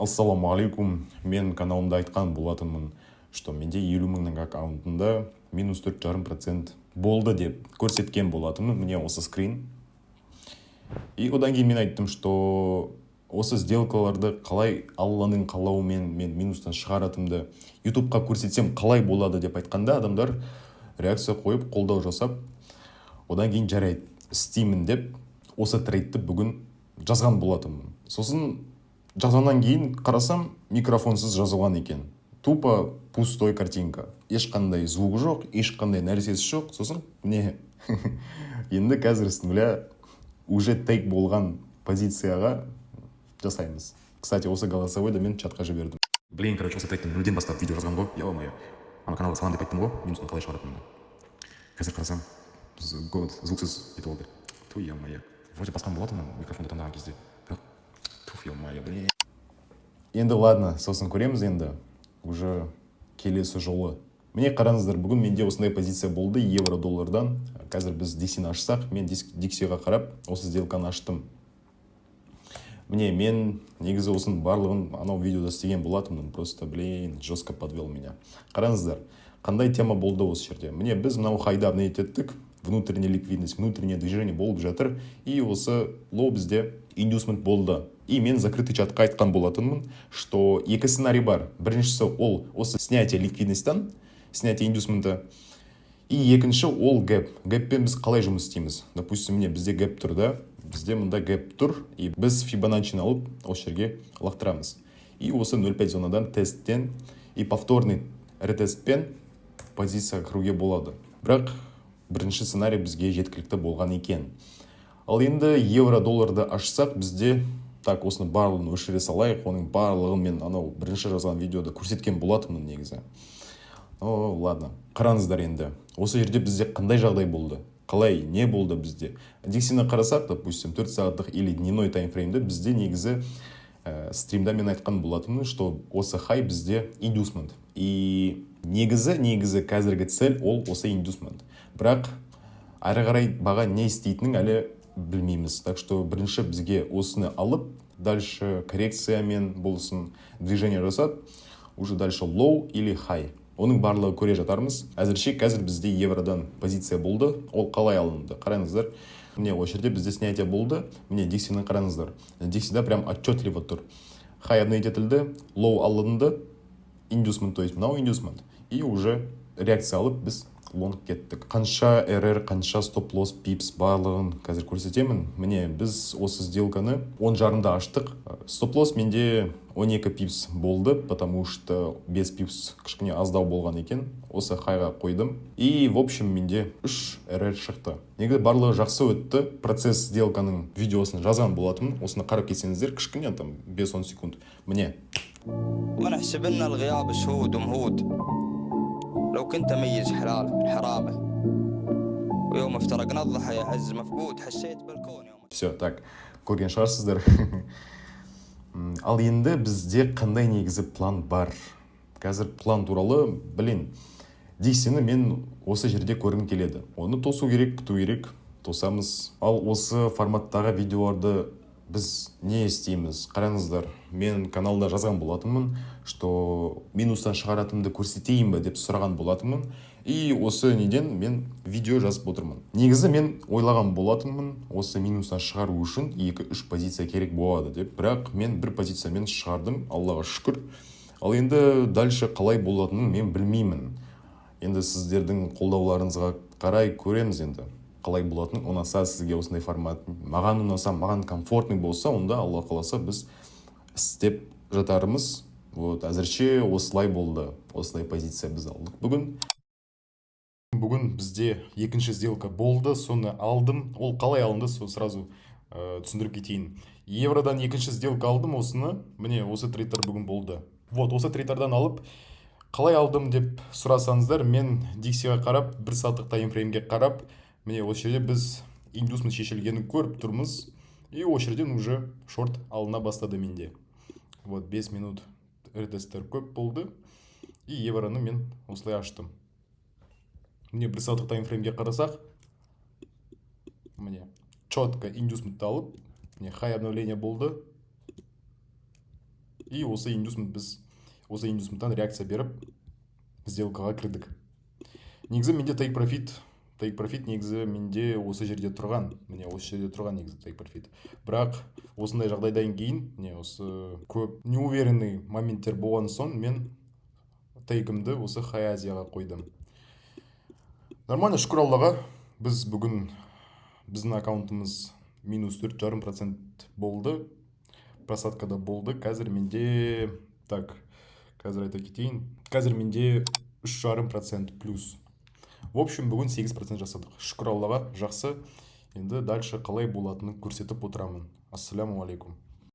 Ассалаумағалейкум! Мен каналымда айтқан болатынмын, что менде 50 мыңның аккаунтында минус 4,5% болды деп көрсеткен болатынмын. Міне, осы скрин. И одан кейін мен айттым, что осы сделкаларды қалай Алланың қалауымен мен минустан шығаратынымды Ютубқа көрсетсем, қалай болады деп айтқанда, адамдар реакция қойып, қолдау жасап, одан кейін «жарайды, істеймін» деп, осы трейдті бүгін жазған болатынмын. Сосын жазғаннан кейін қарасам, микрофонсыз жазылған екен, тупо пустой картинка, ешқандай звук жоқ, ешқандай нәрсесі жоқ. Сосын міне, енді қазір с нуля уже тейк болған позицияға жасаймыз. Кстати, осы голосовойды мен чатқа жібердім. Блин, короче, осы трейдті нөлден бастап видео жазған ғой, е мое, ана каналға саламын деп айттым ғой, минустан қалай шығаратынымды. Қазір қарасам, звуксыз етіп алды. Ту, е мое, вроде басқан болатынмын микрофонды таңдаған кезде, бірақ туф, е мое, блин. Енді ладно, сосын көреміз енді уже келесі жолы. Міне, қараңыздар, бүгін менде осындай позиция болды евро доллардан. Қазір біз DXY-ні ашсақ, мен DXY-ға қарап осы сделканы аштым. Міне, мен негізі осының барлығын анау видеода істеген болатынмын, просто, блин, жестко подвел меня. Қараңыздар, қандай тема болды осы жерде. Міне, біз мынау хайда обновить еттік, внутренняя ликвидность, внутреннее движение болып жатыр, и осы лоу бізде индюсмент болды. И мен закрытый чатқа айтқан болатынмын, что екі сценарий бар: біріншісі ол осы снятие ликвидностьтан, снятие индюсмента, и екінші ол гэп. Гэппен біз қалай жұмыс істейміз? Допустим, міне, бізде гэп тұр да, бізде мында гэп тұр, и біз Фибоначчини алып, осы жерге лақтырамыз, и осы 0,5 зонадан тесттен и повторный ретестпен позицияға кіруге болады. Бірақ бірінші сценарий бізге жеткілікті болған екен. Ал енді евро долларды ашсақ, бізде, так, осыны барлығын өшіре салайық. Оның барлығын мен анау бірінші жазған видеода көрсеткен болатынмын негізі. О, ладно. Қараңыздар, енді осы жерде бізде қандай жағдай болды, қалай не болды бізде? DXY-ні қарасақ, допустим, 4 сағаттық или дневной таймфреймде бізде негізі стримда мен айтқан болатынмын, что осы хай бізде индюсмент, и негізі қазіргі цель ол осы индюсмент, бірақ әрі қарай баға не істейтінін әлі білмейміз. Так что бірінші бізге осыны алып, дальше коррекциямен болсын, движение жасап, уже дальше лоу или хай, оның барлығы көре жатармыз. Әзірше қазір бізде евродан позиция болды. Ол қалай алынды? Қараңыздар, міне, осы жерде бізде снятие болды. Міне, DXY-ні қараңыздар, DXY-да прям отчетливо тұр: хай обновить етілді, лоу алынды, индюсмент, то есть мынау индюсмент, и уже реакция алып, біз лонг кеттік. Қанша RR, қанша стоп лосс, пипс, барлығын қазір көрсетемін. Міне, біз осы сделканы 10:30-да аштық. Стоп лосс менде 12 пипс болды, потому что 5 пипс кішкене аздау болған екен. Осы хайға қойдым, и в общем менде 3 RR шықты. Негізі барлығы жақсы өтті процесс. Сделканың видеосын жазған болатынмын, осыны қарап кетсеңіздер, кішкене там 5-10 секунд. Міне. ونحسب ان الغياب شهود ومهود لو كنت اميز حلاله من حرامه ويوم افترقنا الضحى يا عز مفقود حسيت بالكون يوم Все, так, көрген шығарсыздар. Ал енді бізде қандай негізі план бар қазір? План туралы, блин, DXY-ні мен осы жерде көргім келеді. Оны тосу керек, күту керек, тосамыз. Ал осы форматтағы видеоларды біз не істейміз? Қараңыздар, мен каналда жазған болатынмын, что минустан шығаратынымды көрсетейін ба деп сұраған болатынмын, и осы неден мен видео жазып отырмын. Негізі мен ойлаған болатынмын, осы минустан шығару үшін екі үш позиция керек болады деп, бірақ мен бір позициямен шығардым, Аллаға шүкір. Ал енді дальше қалай болатынын мен білмеймін. Енді сіздердің қолдауларыңызға қарай көреміз енді қалай болатынын. Ұнаса сізге осындай формат, маған ұнаса, маған комфортный болса, онда Алла қаласа, біз істеп жатармыз. Вот, әзірше осылай болды, осылай позиция біз алдық бүгін. Бүгін бізде екінші сделка болды, соны алдым. Ол қалай алынды, сол сразу түсіндіріп кетейін. Евродан екінші сделка алдым осыны. Міне, осы трейдтер бүгін болды. Вот осы трейдтердан алып, қалай алдым деп сұрасаңыздар, мен DXY-ға қарап, бір сағаттық таймфреймге қарап, міне, осы жерде біз индюсмент шешілгенін көріп тұрмыз, и осы жерден уже шорт алына бастады менде. Вот 5 минут ретесттер көп болды, и евроны мен осылай аштым. Міне, бір сағаттық таймфреймге қарасақ, міне, четко индюсментті алып, міне, хай обновление болды. И осы индюсмент, біз осы индюсменттан реакция беріп, сделкаға кірдік. Негізі менде тейк профит негізі менде осы жерде тұрған, міне, осы жерде тұрған негізі тейк профит. Бірақ осындай жағдайдан кейін, міне, осы көп неуверенный моменттер болған соң, мен тейкімді осы хай Азияға қойдым. Нормально, шүкір Аллаға. Біз бүгін, біздің аккаунтымыз минус 4,5% болды, просадкада болды. Қазір менде, так, қазір айта кетейін, қазір менде 3,5% плюс. В общем, бүгін 8% жасадық, шүкір Аллаға, жақсы. Енді дальше қалай болатынын көрсетіп отырамын. Ассаляму алейкум.